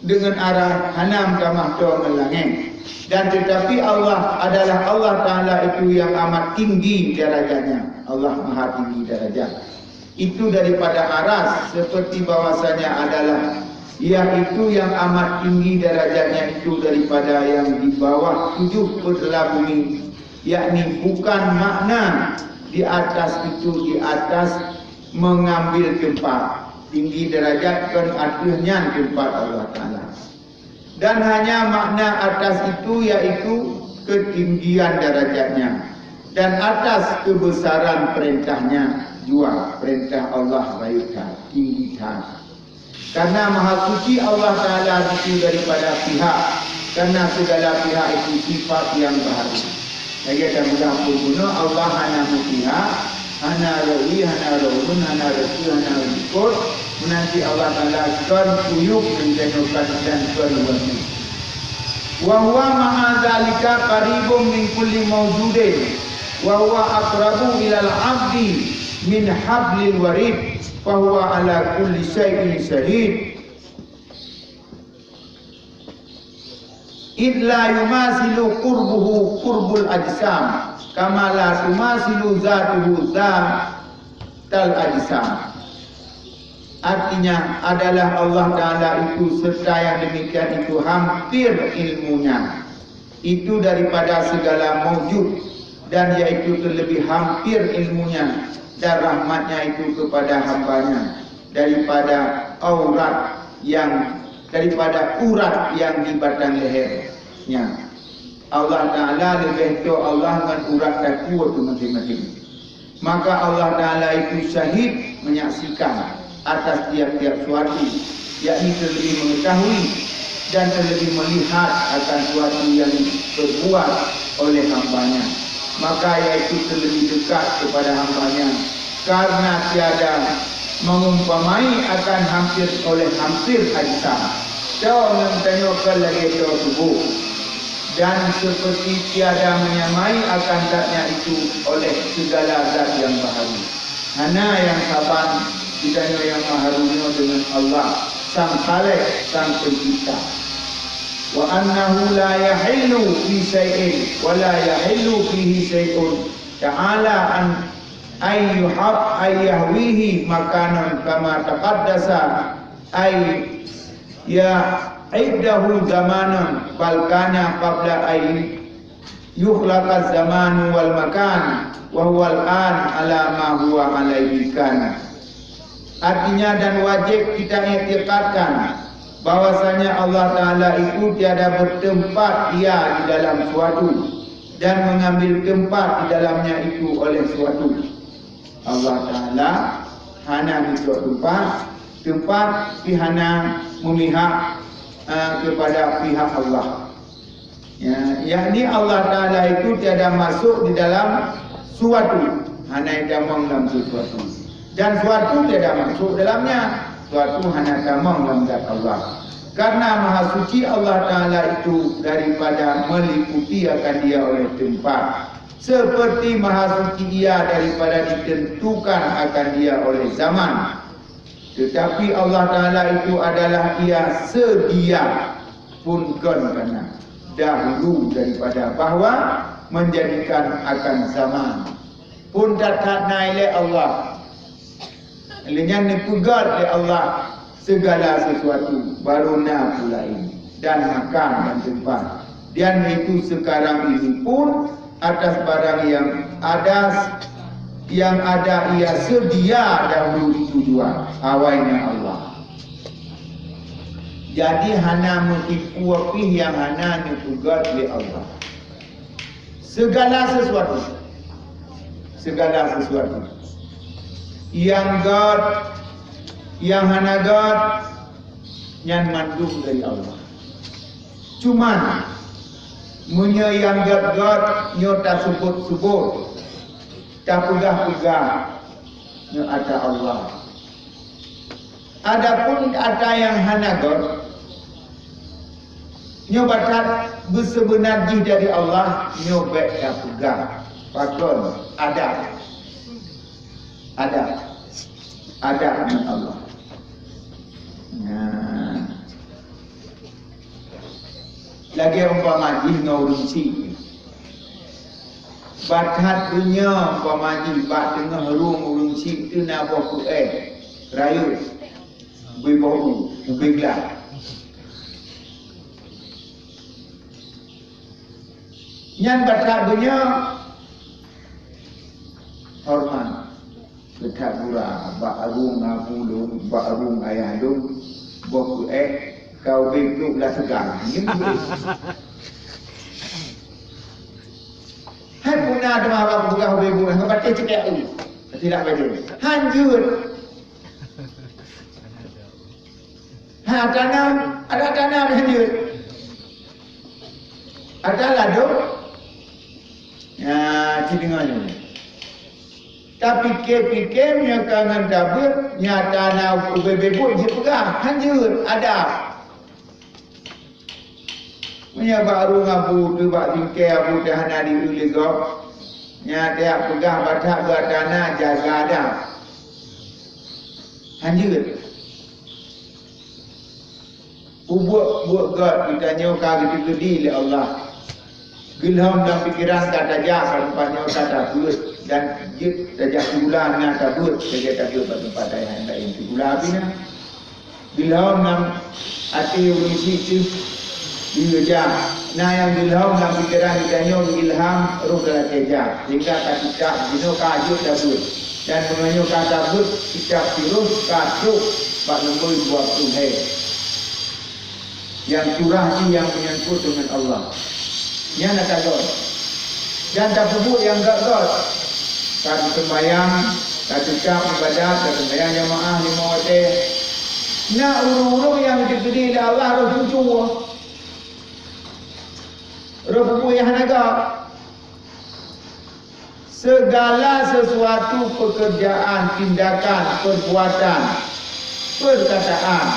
dengan aras, hana meutamah tho ngon langét. Dan tetapi Allah adalah Allah Ta'ala itu yang amat tinggi darajatnya. Allah Maha Tinggi darajat. Itu daripada aras, seperti bahwasanya adalah, yaitu yang amat tinggi darajatnya itu daripada yang di bawah tujuh petala bumi, yakni bukan makna di atas itu, di atas mengambil tempat. Tinggi darajat kon ateueh nyan tempat Allah Ta'ala. Dan hanya makna atas itu, yaitu ketinggian darajatnya, dan atas kebesaran perintahnya jua, perintah Allah rayeuk that, tinggi that. Karena maha suci Allah Ta'ala itu daripada pihak, karena segala pihak itu sifat yang baharu. Lagée tamudah peubunoe, Allah hana meupihak, hana reuwi, hana reumun, hana reuteuh, hana likot, meunan cit Allah Ta'ala kon kuyueb dan janokan dan kon wasi. Wa huwa ma'a dzalika qaribun min kulli maujudin, wa huwa aqrabu ilal 'abdi min hablil warid, fa huwa ala kulli syai'in syahid. Id la yumasilu qurbuhu qurbul ajsam, kama la tumasilu zatuhu zatal ajsam. Artinya adalah Allah Ta'ala itu serta yang demikian itu hampir ilmunya itu daripada segala maujud, dan yaitu terlebih hampir ilmunya dan rahmatnya itu kepada hambanya daripada aurat yang daripada urat yang di batang lehernya. Allah Ta'ala leubeh tho Allah ngon urat takue teuh maséng-maséng. Maka Allah Ta'ala itu syahid, menyaksikan atas tiap-tiap suatu, yakni terlebih mengetahui dan terlebih melihat akan suatu yang diperbuat oleh hambanya. Maka yaitu terlebih dekat kepada hambanya, karena tiada mengumpamai akan hampir oleh hampir ajsam. Tho ngon tanyoe kon lagée tho tuboh, dan seperti tiada menyamai akan zatnya itu oleh segala zat yang baharu. Hana nyang saban di tanyoe nyang baharu nyoe deungon Allah, Sang Khaliq, Sang Pencipta. Wa annahu la yahillu fi syai'in wa la yahillu fihi syai'un ta'ala an ay yuhab ay yahwihi makanan kama taqaddasa ay ya'iddahu zamanan, bal kana qabla ay yukhlaqaz zamanu wal makan, wa huwal an ala ma huwa alaihi kana. Artinya, dan wajib kita iktikadkan bahwasanya Allah Ta'ala itu tiada bertempat Ia di dalam suatu dan mengambil tempat di dalamnya itu oleh suatu. Allah Ta'ala hana meucok teumpat, teumpat pih hana meumihak, eh, kepada pihak Allah. Ya, yakni Allah Ta'ala itu tiada masuk di dalam suatu, hana tamong lam sesuatu. Dan suatu tiada masuk dalamnya, suatu hana tamong lam zat Allah. Karena maha suci Allah Ta'ala itu daripada meliputi akan Dia oleh tempat, seperti maha suci Ia daripada ditentukan akan Dia oleh zaman. Tetapi Allah Ta'ala itu adalah Ia sedia pun kon kana. dahulu daripada bahwa menjadikan akan zaman. Pun that-that na ilée Allah. Lé nyan neupeugét lé Allah segala sesuatu, baru na pula ini, dan makan dan tempat. Dan itu sekarang ini pun atas barang yang ada, yang ada ia sedia dahulu itu jua, awai na Allah. Jadi hana meuteupeu pih nyang hana neupeugét lé Allah. Segala sesuatu, segala sesuatu, nyang gét, nyang hana gét, nyan mandum dari Allah. Cuman, meunyoe nyang gét-gét nyoe taseubut-seubut, tapeugah-peugah, nyoe atra Allah. Adapun atra nyang hana gét, nyoe batat beuseubeuna jih dari Allah, nyoe bék tapeugah. Pakon? Adat. Adat. Adat ngon Allah. Nah. Lagée umpama jih ngon ureuëng syiek. Batat donya umpama jih bak teungoh rueng ureuëng syiek teuh na boh keuéh rayeuk, ubé boh u, ubé glah. Nyan batat donya horeumat. Geutak gura bak rueng abu lôn, bak rueng ayah lôn, boh keuéh ka ubé ploh blah seugang. Hai peuna teuma bak peugah ubé buet, ka patéh cekek u. Tidak baju. Hanjeuet. Ha, tanam, ada tanam hanjeuet. Ada ladom. Ya, ci deungoe nyoe. Tapike-pike meunyoe ka ngon tabeuet, nyata na ubé beuet jipeugah, hanjeuet, ada. Meunyoe bak rueng abu teuh, bak bingkée abu teuh hana dieu lé gob, nyan tajak peugah batat gata na jaga adat. Hanjeuet. Peubuet buet gét geutanyoe ka geuteugedi lé Allah. Geulhom lam pikeran ka tajak bak teumpat nyoe ka tabeuet dan jeuet tajak sikula na tabeuet, tajak tabeuet bak teumpat laén, laén sikula pih na. Geulhom lam até ureuëng syiek teuh geujak. Na nyang geulhom lam pikeran geutanyoe ilham roh ka lakée jak, sehingga ka teucap jinoe ka jeuet tabeuet. Dan meunyoe ka tabeuet kitab sirôh ka trok bak lumbôi dua ploh lhée. Nyang curah jih nyang meunyangkot deungon Allah. Nyan atra gét. Dan tapeubuet nyang gét-gét. Ka teuseumbahyang, ka teucap iébadat, ka seumbahyang jamaah limong watée. Na ureuëng-ureuëng nyang geuteugedi lé Allah roh cucu. Roh peubuet nyang hana gét. Segala sesuatu pekerjaan, tindakan, perbuatan, perkataan,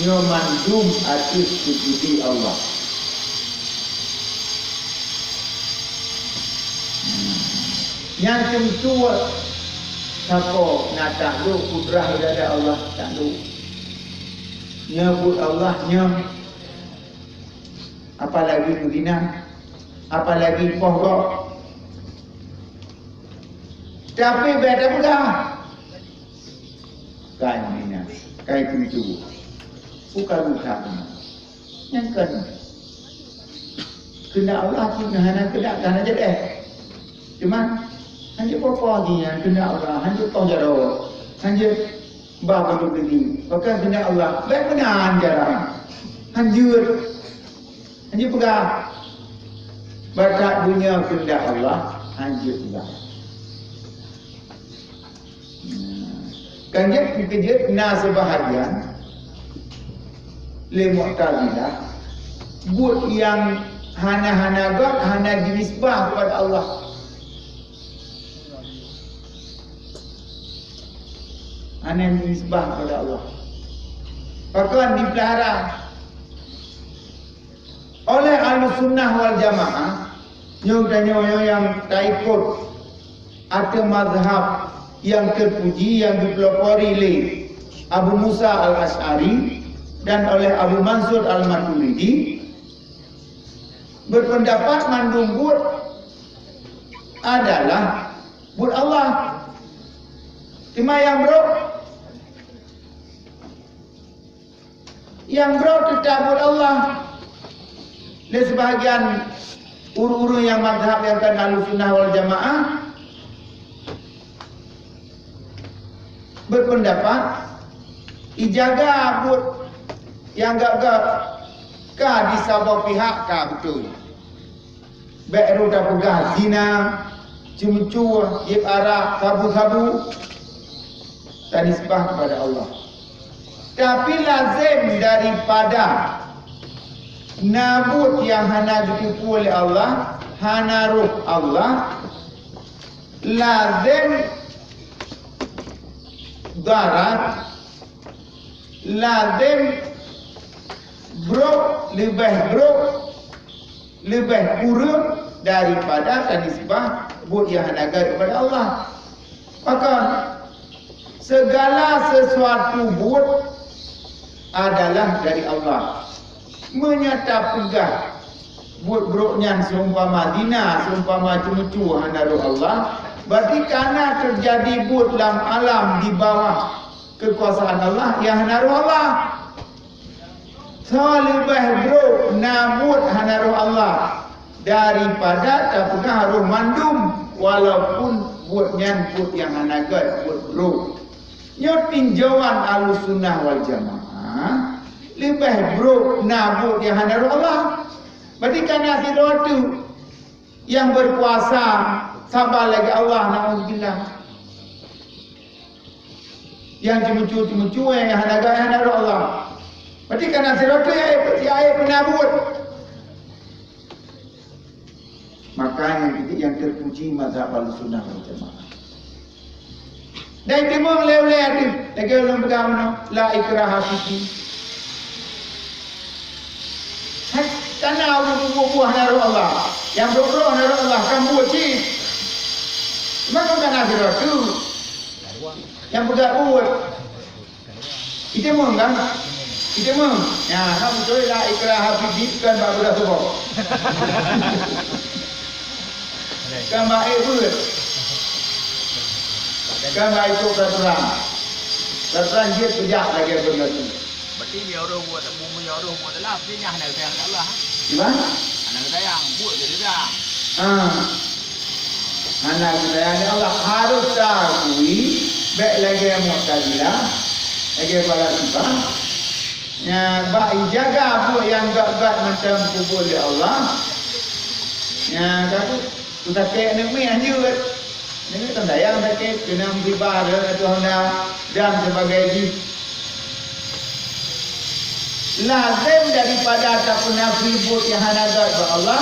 nyoe mandum ateueh teukeudi Allah. Nyan teuntu sapo na taklok kudrah irada Allah taklok. Nyoe buet Allah nyoe. Apalagi meuzina, apalagi poh gob. Tapi bék tapeugah, "Kai meuzina, kai keuneuk tuwoe." Bukan urusan nyan. Nyan kan keuneuk Allah cit, hana keuneuk, hana jadeh. Cuma, hanjeuet poh-poh jih nyan keuneuk Allah, hanjeuet poh jaroe, hanjeuet bah bandum lagi. Bahkan keuneuk Allah, bék meunan cara. Hanjeuet. Hanjeuet peugah. Batat donya keuneuk Allah, hanjeuet peugah. Kan jeuet, keujeuet na seubahagian lé Mu'tazilah, buet nyang hana-hana gét hana jinisbah kepada Allah. Hana jinisbah kepada Allah. Pakon dipeulihara? Oleh Ahlussunnah wal Jamaah, nyoe tanyoe nyang taikot ateueh mazhab nyang teupuji nyang geupeulopori lé Abu Musa Al-Asy'ari dan oleh Abu Mansur Al-Maturidi, Berpendapat mandum buet adalah buet Allah. Teuma nyang brok, nyang brok teutab buet Allah. Lé sibahagian ureuëng-ureuëng nyang mazhab nyang kon Ahlussunnah wal Jamaah berpendapat, ijaga buet nyang gét-gét ka di saboh pihak ka beutôi. Bék rot tapeugah zina, ceumeucue, jieb arak, sabu-sabu, tanisbah kepada Allah. Tapi lazem daripada na buet nyang hana geuteupeue lé Allah, hana roh Allah, lazem darat, lazem brok, leubeh brok, leubeh kureueng daripada tanisbah buet nyang hana gét kepada Allah. Maka, segala sesuatu buet adalah dari Allah. Meunyoe tapeugah buet brok nyan seumpama zina, seumpama ceumeucue hana roh Allah, berarti kana teujadi buet lam alam di bawah keukuasaan Allah nyang hana roh Allah. Soe leubeh brok na buet hana roh Allah daripada tapeugah roh mandum, walaupun buet nyan buet nyang hana gét, buet brok. Nyoe tinjauan Ahlussunnah wal Jamaah, leubeh brok na buet nyang hana roh Allah. Berarti kana sidroe teuk nyang berkuasa saban lagée Allah, naudzubillah. Nyang ceumeucue-ceumeucue, nyang hana gét, hana roh Allah. Berarti kana sidroe teuk nyang, nyang peuna buet. Maka nyang tieb nyang terpuji mazhab Ahlussunnah wal Jamaah. Dan teumeung lé ulée ateueh, lagée ulôn peugah meunoe, la ikraha fid din. Hai, kana ureuëng buet-buet hana roh Allah. Nyang brok-brok hana roh Allah, kan buet cit. Maka kana sidroe teuk nyang peugah buet. Iteumeung kan? Iteumeung. Ya, kan beutôi la ikraha fid din, kan bak budak suboh. Kan bak ék beuet. Kan bak ikôt peraturan. Peraturan jeuet peujak lagée beuneuti. Berarti meunyoe roh buet, meunyoe roh buet salah, berarti nyan hana geusayang lé Allah. Gimana? Hana geusayang, buet je teuga. Ah. Hana geusayang lé Allah, harôh taakui, bék lagée Mu'tazilah, lagée Falasifah. Nya, bak ijaga buet nyang gét-gét mantong peubuet lé Allah. Nya, ka tu, tu sakét aneuk miet hanjeuet. Aneuk miet tandayang sakét, keuneuk musibah, rhot ateueh honda, dan sebagainya. Lazem daripada tapeunafi buet nyang hana gét bak Allah,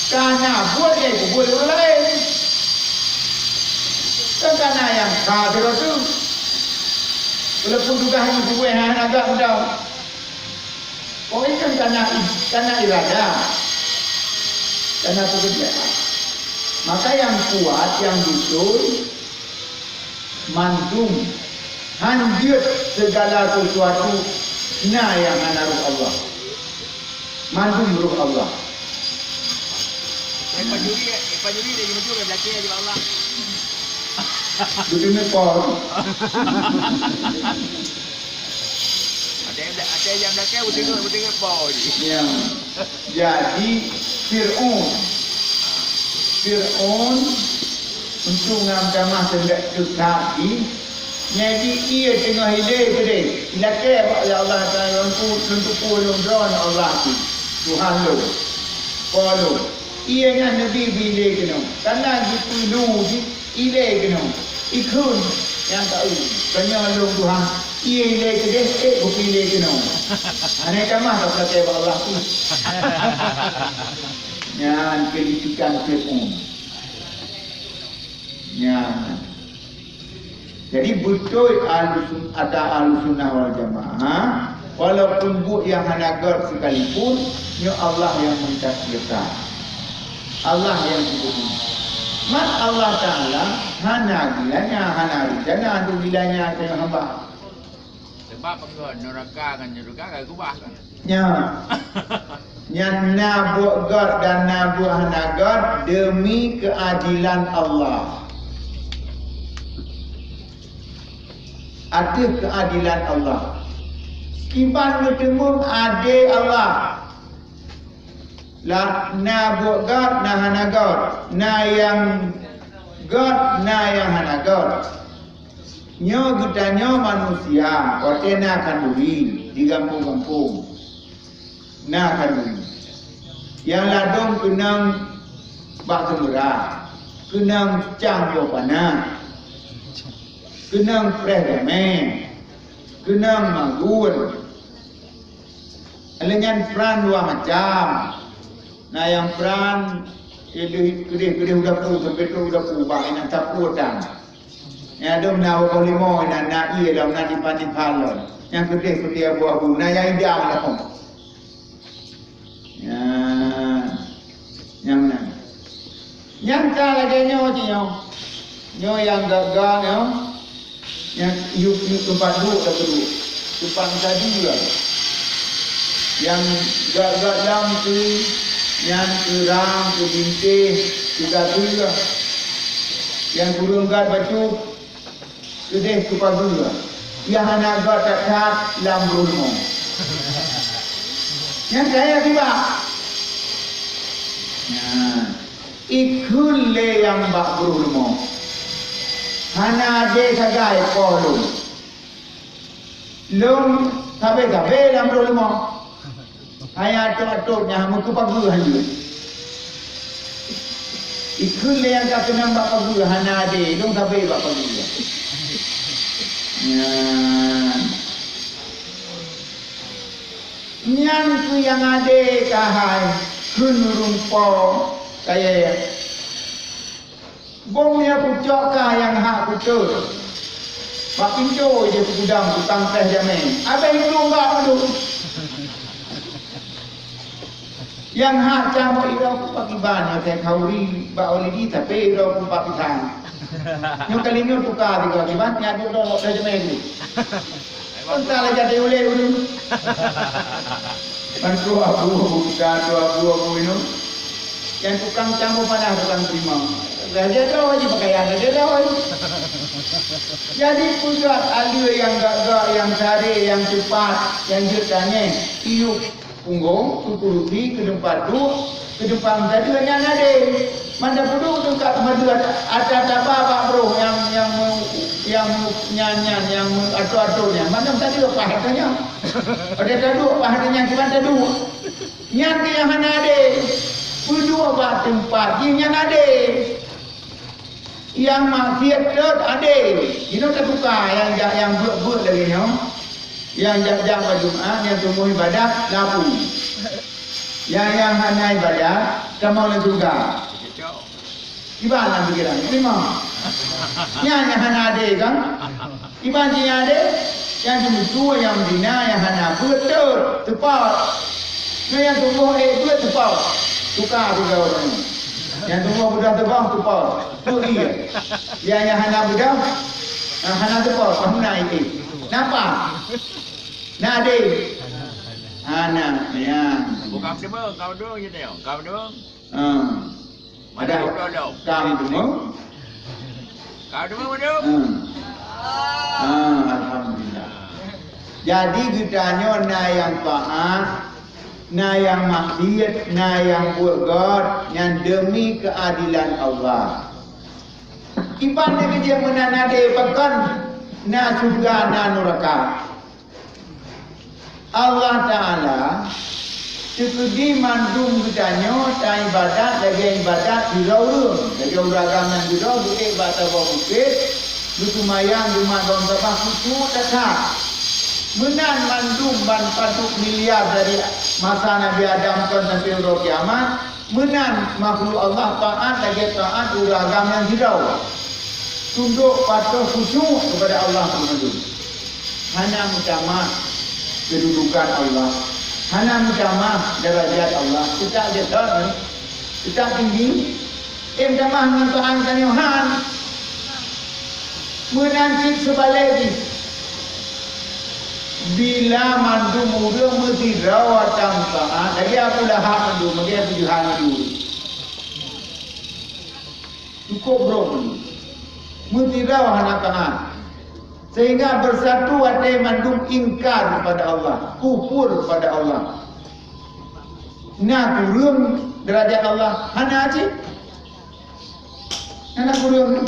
kana buet nyang peubuet lé ureuëng laén. Kan kana nyang ka sidroe teuk. Walaupun tugaih nyan peubuet nyang hana gét mantong. Pokoknya kan kana, kana irada. Kana peukeutia. Maka nyang kuat, nyang beutôi, mandum, hanjeuet segala sesuatu na nyang hana roh Allah. Mandum roh Allah. Eh, Pak Juri, eh, Pak Juri dah jumpa juga, belakang aja Allah. Betul ni, Paul. Ada yang, ada yang belakang, betul, betul, Paul. Ya. Jadi, Fir'aun. Fir'aun, untuk ngon tamah teumbek teutab jih, nyang di ie teungoh ilée keudeh. Ilakée bak lé Allah Taala, lôn pu-, lôn tupeue lôn droe Allah tu, Tuhan lôn, Po lôn. Ie nyan neubi beu ilée keunoe. Kana jipeulu jih, ilée keunoe. Ikheun nyang ka u. Tanyoe lôn Tuhan, ie ilée keudeh, ék bukon ilée keunoe. Hana tamah ka peulakée bak Allah tu. Nyan keulitikan Fir'aun. Nyan. Jadi, beutôi Ahlusun-, ata Ahlussunnah wal Jamaah, walaupun buet nyang hana gét sekalipun, nyoe Allah nyang mentakdirkan. Allah nyang sibuk. Man Allah Taala hana gilanya, hana rencana untuk gilanya keu hamba. Sebab apa? Neraka ngon syeuruga ka geubah kan? Nya. Nyan na buet gét dan na buet hana gét deumi keuadilan Allah. Ateueh keuadilan Allah. Kiban meuteumeung adé Allah. La, na buet gét, na hana gét, na nyang gét, na nyang hana gét. Nyoe geutanyoe manusia, watée na khanduri di gampông-gampông. Na khanduri. Nyang ladôm keunong bak seumeura, keunong cang boh panah, keunong preh damé, keunong magun. Lheueh nyan pran dua macam. Na nyang pran, eh, keudeh-keudeh u dapu, sampoe trok u dapu, bak inan sapu dan. Nyang dum na boh limong inan, na ié lom, na dipan-dipan lom. Nyang keudeh-keudeh abu-abu, na nyang idang lom. Nyan, nyang na. Nyan ka lagée nyoe cit nyoe. Nyoe nyang gét-gét nyoe, nyang yub-yub teumpat duek, teumpat duek. Teumpat meusadeue. Nyang gét-gét lom keu, nyan keu rang, keu bintéh, keu gateue. Nyang kureueng gét bacut, keudeh keu pageue. Nyang hana gét that-that lam broh leumô. Nyan kayée kiban. Nyan. Ikheun lé nyang bak broh leumô. Hana adé sagai po lôn. Lôn sabe-sabe lam broh leumô. Hai atôt-atôt nyang meukeue pageue hanyut. Ikheun lé nyang ka keunong bak pageue hana adé, lôn sabe bak pageue. Nyan. Nyan keuh nyang adé keuhai kheun ureuëng po kayée. Bông nyang pucok kah nyang hak kuteut. Bak pintoe jih peugudang tukang teh jamé. Abéh indong bak mandum. Nyang hak cam bak iroe kupak iban nyang teh khauri bak oleh di tapi iroe kupak pisang. Nyoe kali nyoe tuka tiga kiban nyan duek dong teh jamé tu. Entah lah jadi uleh ureuëng. Ban trok abu, buka trok abu, abu inong. Nyang tukang cambô panah tukang terima. Raja droe ji pakaian raja droe. Jadi peugah aleue nyang gak-gak, nyang saré, nyang cepat, nyang jeuet tanyéh, iyup. Punggong, keukurusi, keu teumpat duek, keu teumpat meusadeue nyan adé. Mantong peuduek teuka meusadeue ata taba bak broh nyang, nyang meu-, nyang meu-, nyan, nyan, nyang meu-, atô-atô nyan. Mantong meusadeue paih ateueh nyan. Padahai taduek paih ateueh nyan, kiban taduek. Nyan keuh nyang hana adé. Peuduek bak teumpat jih nyan adé. Nyang maksiet rhot adé, jinoe tatuka nyang jak nyang beuet-beuet lagée nyoe. Nyang jak-jak bak Jumat, nyang tuboh ibadat, lapui. Nyang, nyang hana ibadat, tamong lam syeuruga. Kiban lam pikiran, teurimong. Nyan nyang hana adé kan? Iban jih nyan deh, nyang teumeusu nyang meuzina nyang hana beuet teupot. Nyoe nyang tuboh ék beuet teupot. Tuka tiga ureuëng. Nyang tuboh beudôh teupot, teupot. Tu ie. Nyang, nyang hana beudôh, nyang hana teupot, paham na ie. Napa? Na deh. Hana, ya. Bukan teumeuh, kau dong je tengok. Kau dong. Ha. Ada kam deungoe? Ka deungoe, Mak? Hmm. Ah, alhamdulillah. Jadi geutanyoe na nyang taat, na nyang maksiet, na nyang buet gét, nyan demi keuadilan Allah. Iban lagée meunan adé pakon na syeuruga na nuraka. Allah Ta'ala teukeudi mandum geutanyoe taibadat lagée ibadat sidroe ureuëng, lagée ureuëng agam nyang keudroe geuék bak saboh bukét, geuseumayang geumat lom sabah khusyuk that-that. Meunan mandum ban padub miliar dari masa Nabi Adam kon sampoe uroe kiamat, Meunan makhluk Allah taat lagée taat ureuëng agam nyang sidroe. Tundok patuh khusyuk kepada Allah Taala. Hana meutamah kedudukan Allah. Hana meutamah darajat Allah. Teutab jeuet, teutab tinggi. Em tamah ngon Tuhan tanyoe han. Meunan cit seubalek jih. Bila mandum ureuëng meusidroe watang taát, lagée Abu Lahab mandum, lagée Abu Jahal mandum. Cukup brok mandum. Meusidroe hana taát. Sehingga beusatu watée mandum ingkar kepada Allah, kufur kepada Allah. Na kureueng deurajat Allah, hana cit. Hana kureueng.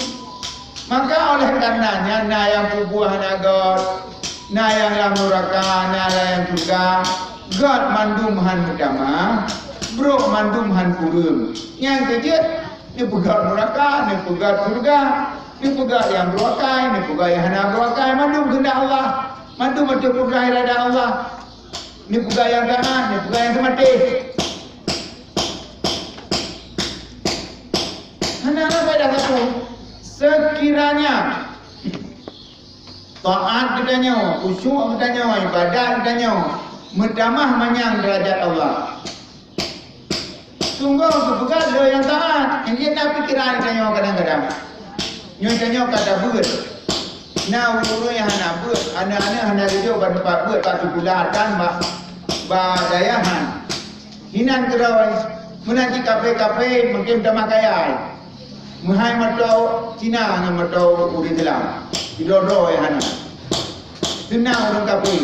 Maka oleh karenanya, na nyang peubuet hana göt, na nyang lam nuraka, na lam syeuruga, göt mandum han meutamah, brok mandum han kureueng. Nyang keujeuet, neupeugöt nuraka, neupeugöt syeuruga, neupeugöt nyang brok akai, neupeugöt nyang hana brok akai, mandum keuheundak Allah, mandum ateueh kudrah iradah Allah. Neupeugah nyang taát, neupeugah nyang teumaté. Hana na faedah sapeue. Sekiranya taát geutanyoe, khusyuk geutanyoe, ibadat geutanyoe meutamah manyang deurajat Allah. Sunggoh geupeugah lé nyang taát, nyang jeuet na pikeran geutanyoe kadang-kadang. Nyoe tanyoe ka tabeuet. Na ureuëng nyang hana beuet, aneuk-aneuk hana geujok bak teumpat beuet, bak sikula tan, bak, bak dayah han. Hinan keudroe, meunan cit kafe-kafe mungken tamah kaya. Meuhai moto Cina ngon moto ureuëng Islam. Sidroe-droe nyang hana. Seunang ureuëng kafe.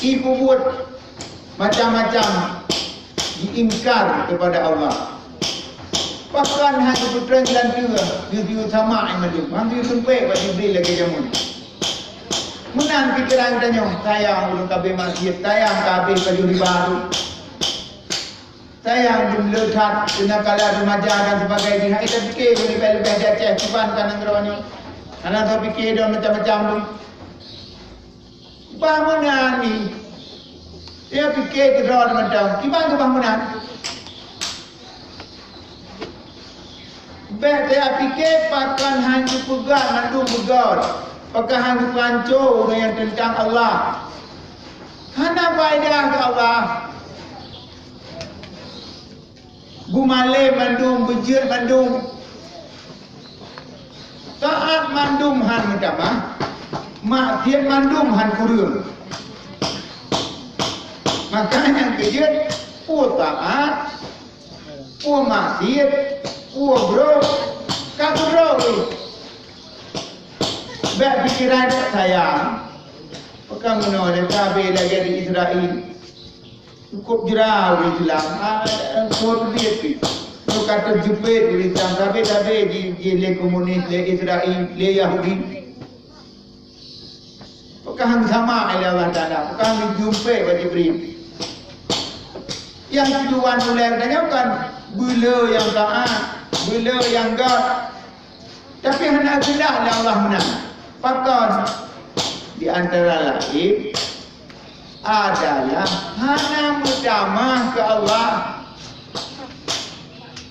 Ipeubuet macam-macam diingkar kepada Allah. Pakon hana geupeutrang jalan teue, geuyue sama mandum, han geuyue seumpék bak Jibril lagée jameun. Meunan pikeran tanyoe, sayang ureuëng ka abéh maksiet, sayang ka abéh pajoh riba tu. Sayang dum le that, keunakan remaja dan sebagainya. Hai tapike leubeh-leubeh di Aceh, kiban ka nanggroe nyoe. Hana tapike dong macam-macam tu. Bah meunan ni. Dia pike keudroe mantong. Kiban keu bah meunan. Bék dia pike pakon han geupeugah mandum beugöt. Pakon han geupeuhanco ureuëng nyang teuntang Allah. Hana faedah keu Allah. Beumalée mandum, beujeuet mandum. Taát mandum han meutamah, maksiet mandum han kureueng. Maka nyang keujeuet, peue taát, peue maksiet, peue brok, ka keudroe jih. Bék pikeran sayang. Pakon meunoe lé, ka abéh lagée di Israel. Cukôp jra ureuëng Islam. Ah, soe teubiet pih. Nyoe ka teujeupet ureuëng Islam. Sabe-sabe ji-, jih lé komunis, lé Israel, lé Yahudi. Pakon han sama lé Allah Taala. Pakon han jeumpék bak Jibril. Nyang tujuan ulée geutanyoe kan beu le nyang taát, beu le nyang göt. Tapi hana geulah lé Allah meunan. Pakon? Di antara laén adalah hana meutamah keu Allah.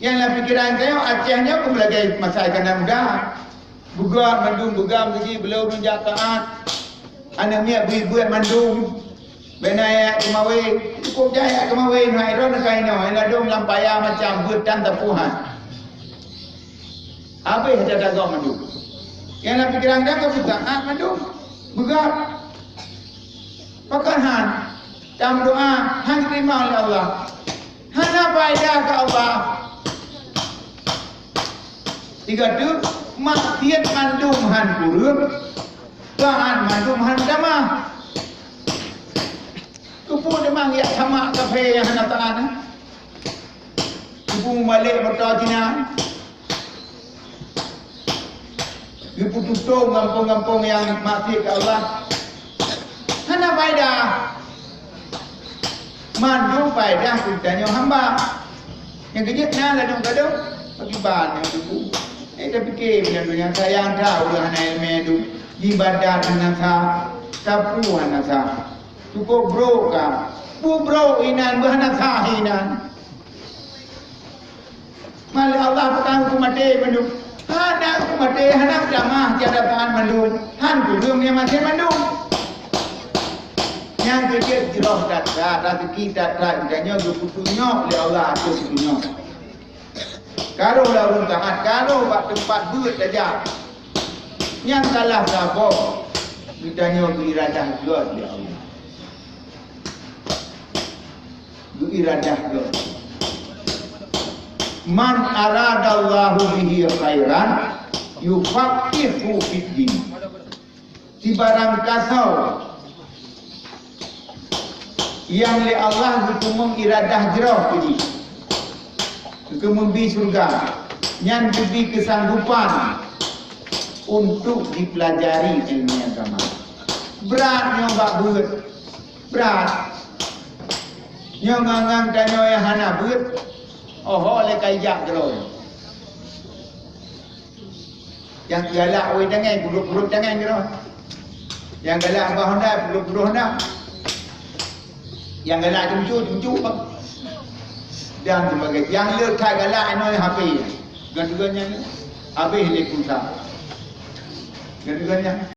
Nyang lam pikeran tanyoe Aceh nyoe pun lagée masa kana muda. Beugöt mandum, beugöt meuji, beu le ureuëng jak taát. Aneuk miet beuet-beuet mandum. Bèk na jak keumawe, cukôp jak keumawe, hai droeneuh ka inoe, ladôm lam paya macam beuet tan tapeuhan. Habéh tatagoe mandum. Nyang lam pikeran gata ka beutaát mandum. Beugöt. Pakon han? Tameudoa, han jiteurimong lé Allah. Hana faedah keu Allah. Sigoe teuk, maksiet mandum han kureueng, taát mandum han tamah. Keupeue teuma jak sama kafé nyang hana taát, eh? Keupeue meubalek meutoe Cina? Geupeututong gampông-gampông nyang maksiet keu Allah. Hana faedah. Mandum faedah keu geutanyoe hamba. Nyang keujeuet na ladôm-ladôm, pakriban nyang tubu. Eh, tapike meunan donya sayang that ureueng hana ileumèe tu. Ibadat hana sah, sapeue hana sah. Cukôp brôk ka. Peue brôk inan, beuh hana sah inan. Malèe Allah peukang huköm maté mandum. Hana huköm maté, hana beudamah, tiada taat mandum. Han kureueng nyan maté mandum. Nyang keujeuet jroh that-that, raseuki that-that, geutanyoe geupeutunyok lé Allah ateueh peutunyok. Karoh lam ureueng taat, karoh bak teumpat beuet tajak. Nyang salah saboh, geutanyoe geuiradah göt lé Allah. Iradah Droe. "Man aradallahu bihi khairan yufaqqihhu fid din." Sibarang kasoe nyang lé Allah geupeumeung iradah jroh keu jih, geumeubi syeuruga, nyan geubri keusanggopan untuk jipeulajari ileumèe agama. Brat nyoe bak beuet, brat. Nyoe ngang-ngang tanyoe nyang hana beuet, oho lé ka ijak keudroe. Nyang galak wéh tangai, peuduek-peuduek tangai keudroe. Nyang galak bah honda, peuduek-peuduek honda. Nyang galak cucu, cucu bah. Dan sebagainya. Nyang le that galak inoe H P. Ngon teugön nyan habéh lé pulsa. Ngon teugön nyan.